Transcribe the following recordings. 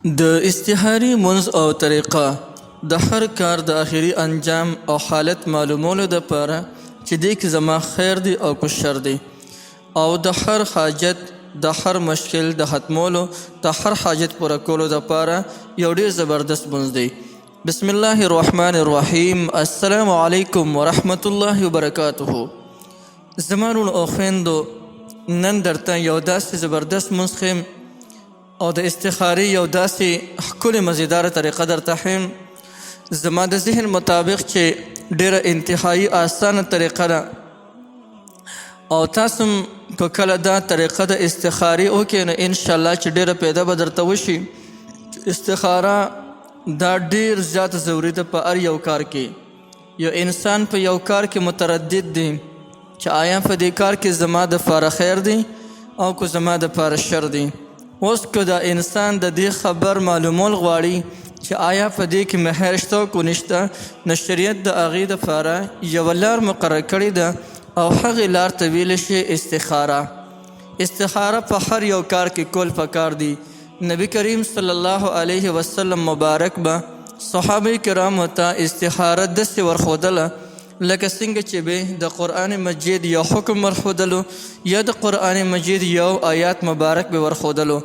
د استخارې لمونځ او طریقه د هر کار د اخري انجام او حالت معلومولو دپاره چې دې کې زما خیر دی او که شر دی، او د هر حاجت د هر مشکل د ختمولو د هر حاجت پوره کولو دپاره یو ډیر زبردست لمونځ دی. بسم الله الرحمن الرحیم. السلام علیکم ورحمت الله وبرکاته. زما وروڼو او خویندو، نن درته یو داسې زبردست لمونځ ښیم او د استخارې یو داسې ښکلې مزیداره طریقه درته ښیم، زما د ذهن مطابق چې ډېره انتهایی اسانه طریقه ده، او تاسو هم که کله دا طریقه د استخارې وکړئ نو انشاءالله چې ډېره پیدا به درته وشي. استخاره دا ډېر زیات ضروري ده په هر یو کار کې. یو انسان په یو کار کې متردد دی چې آیا په دې کار کې زما د پاره خیر دی او که زما د پاره شر دی. اوس که دا انسان د دې خبر معلومول غواړي چې آیا په دې کې مې خیر شته او که نشته، نو شریعت د هغې دپاره یوه لار مقرر کړې ده او هغې لار ته ویلی شي استخاره. استخاره په هر یو کار کې کول پکار دي. نبی کریم صلی الله علیه وسلم مبارک به صحابه کرامو ته استخاره داسې ورښودله لکه څنګه چې به د قرآن مجید یو حکم ورښودلو یا د قرآن مجید یو آیات مبارک به ورښودلو.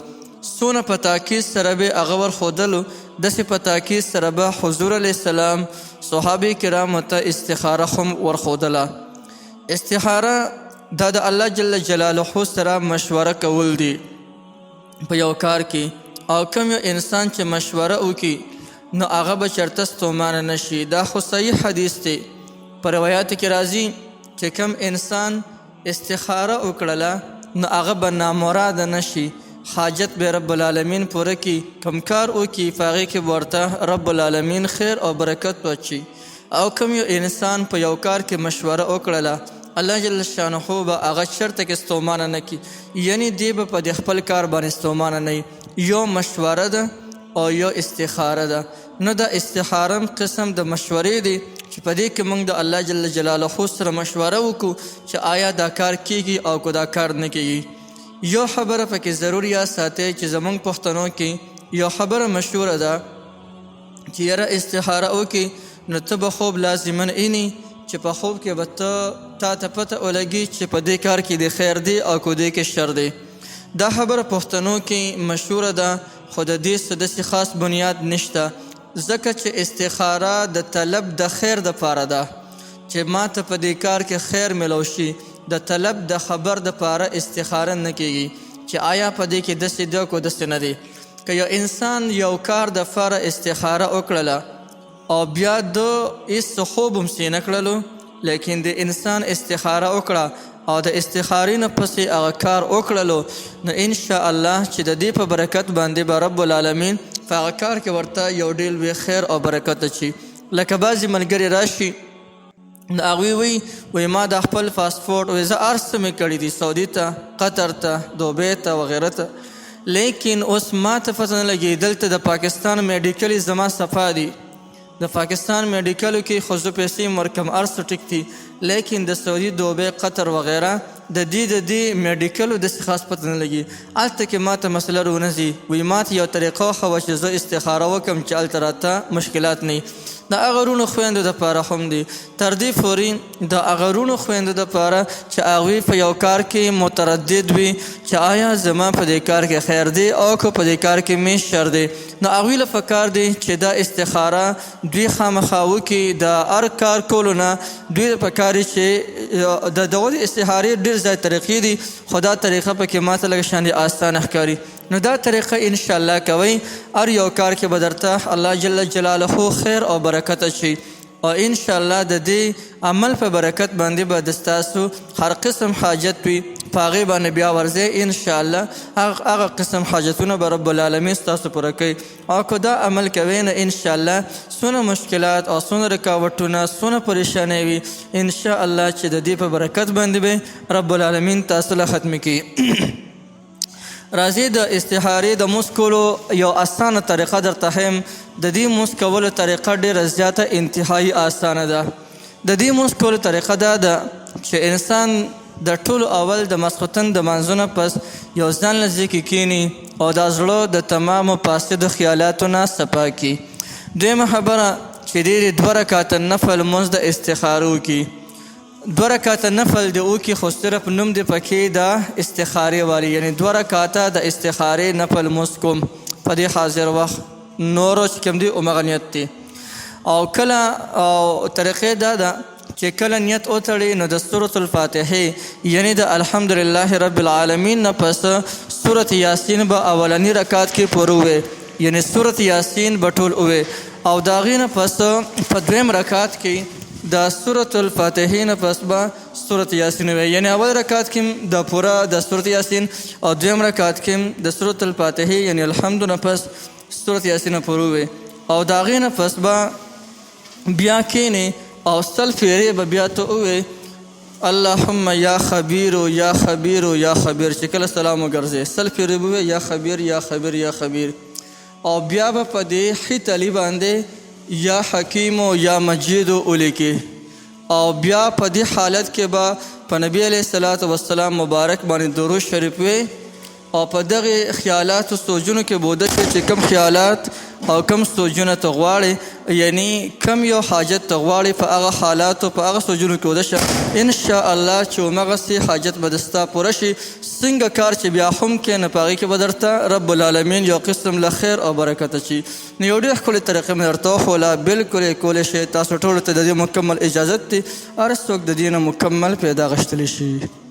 څونه په تاکید سره به هغه ورښودلو، داسې په تاکید سره به حضور علیه السلام صحابه کرامو ته استخاره هم ورښودله. استخاره دا د الله جل جلاله سره مشوره کول دي په یو کار کې، او کوم یو انسان چې مشوره وکړي نو هغه به چېرته ستومانه نه شي. دا خو صحیح حدیث دی، په روایاتو کې راځي چې کوم انسان استخاره وکړله نو هغه به نامراده نه شي، حاجت به رب العالمین پوره کړي، کوم کار وکړي په هغې کې به ورته رب العالمین خیر او برکت واچوي. او کوم یو انسان په یو کار کې مشوره وکړله الله جل شانه به هغه چېرته کې ستومانه نه کړي، یعنی دی به په دې خپل کار باندې ستومانه نه وي. یو مشوره ده او یو استخاره ده. نو دا استخاره هم قسم د مشورې دی چې په دې کې موږ د الله جل جلاله سره مشوره وکړو چې آیا دا کار کیږي او که دا کار نه کیږي. یو خبره پکې ضرور یاد ساتئ چې زموږ پښتنو کې یو خبره مشهوره ده چې یاره استخاره وکړي نو ته به خوب لازما ایني چې په خوب کې به ته تا ته پته ولګي چې په دې کار کې د خیر دی او که دې کې شر دی. دا خبره پښتنو کې مشهوره ده، خو د دې څه داسې خاص بنیاد نشته، ځکه چې استخاره د طلب د خیر دپاره ده چې ما ته په دې کار کې خیر میلو شي. د طلب د خبر دپاره استخاره نه کیږي چې آیا په دې کې داسې دی او که داسې نه دی. که یو انسان یو کار دپاره استخاره وکړله او بیا د هېڅ خوب هم سې نه کړلو، لیکن د انسان استخاره وکړه او د استخارې نه پسې هغه کار وکړلو، نو انشاءالله چې د دې په برکت باندې به رب العالمین په هغه کار کې ورته یو ډېر لوی خیر او برکت اچي. لکه بعضې ملګري راشي نو هغوی وایي، وایي ما دا خپل پاسپورټ، وایي زه هر څه مې کړي دي، سعودي ته، قطر ته، دوبۍ ته وغیره ته، لیکن اوس ما ته پته نه لګي دلته د پاکستان میډیکلې زما صفا دي، د پاکستان میډیکلو کې خو زه پیسې هم ورکوم، هر څه ټیک دي، لیکن د سعودي، دوبۍ، قطر وغیره د دې میډیکلو داسې خاص پته نه لګي، هلته کې ما ته مسله رونه ځي. وایي ما ته یو طریقه وښوه چې زه استخاره وکړم چې هلته راته مشکلات نه وي. د هغه وروڼو خویندو دپاره هم دي، تر دې پورې د هغه وروڼو خویندو دپاره چې هغوی په یو کار کې متردد وي چې آیا زما په دې کار کې خیر دی او که په دې کار کې مې شر دی، نو هغوی له پکار دی چې دا استخاره دوی خامخا وکړي. د هر کار کولو نه دوی له پکار دی چې د دغه استخارې ډېر زیات طریقې دي، خو دا طریقه پکې ما ته لږ شان دې اسانه ښکاري. نو دا طریقه انشاءالله کوئ، هر یو کار کې به درته الله جل جلاله خیر او برکت اچوي، او انشاءالله د دې عمل په برکت باندې به د ستاسو هر قسم حاجت وي په هغې باندې بیا ورځئ، انشاءالله هغه قسم حاجتونه به رب العالمین ستاسو پوره کوي. او که دا عمل کوئ نو انشاءالله څونه مشکلات او څونه رکاوټونه څونه پریشانۍ وي، انشاءالله چې د دې په برکت باندې به رب العالمین تاسو له ختمې کړي. راځي د استخارې د لمونځ کولو یو اسانه طریقه درته ښیم. د دې لمونځ کولو طریقه ډېره زیاته انتهایی اسانه ده. د دې لمونځ کولو طریقه دا ده چې انسان د ټولو اول د ماسخوتن د مانځه نه پس یو ځان له ځای کې کینی او دا زړه د تمامو فاسدو خیالاتو نه صفا کی. دویمه خبره چې دې دوه رکعته نفل لمونځ د استخاره وکړي. دوه رکعته نفل دې وکړي، خو صرف نوم دې پکې د استخارې والي، یعنی دوه رکعته د استخارې نفل لمونځ کوم په دې حاضر وخت، نورو چې کوم دی همغه نیت دی. او کله او طریقې دا ده چې کله نیت وتړي نو د سورة الفاتحې یعنی د الحمدلله رب العالمین نه پس سورة یاسین به اولنی رکعت کې پوره ووایي، یعنی سورة یاسین به ټول ووایي. او د هغې نه پس په دویم رکعت کې د سورة الفاتحې نه پس به سورة یاسین ووایي، یعنی اول رکعت کې د پوره د سورة یاسین او دویم رکعت کې د سورة الفاتحې یعنی الحمد نه پس سورة یاسین پوره ووایي. او د هغې نه پس به بیا کینې او سل فیرې به بیا ته ووایې اللهم یا خبیر یا خبیر یا خبیر، چې کله سلام وګرځې سل فیرې به ووایې یا خبیر یا خبیر یا خبیر. او بیا به په دې ښي تلي باندې یا حکیم یا مجید ولیکې. او بیا په دې حالت کې به په نبی علیه الصلاة والسلام مبارک باندې درود شریف وې. او په دغه خیالاتو سوچونو کې بوده شي چې کم خیالات او کم سوچونه ته غواړې، یعنی کم یو حاجت ته غواړې، په هغه حالاتو په هغه سوچونو کې وده شه، ان شاء الله چې همغسې حاجت به د ستا پوره شي. څنګه کار چې بیا هم کې نه په هغې کې به درته رب العالمین یو قسم له خیر او برکته شي. نو یو ډېر ښکلې طریقه مې درته وښوله، بالکل یې کولی شئ. تاسو ټولو ته د دې مکمل اجازت دی، هر څوک د دې نه مکمل پیدا غښتلی شي.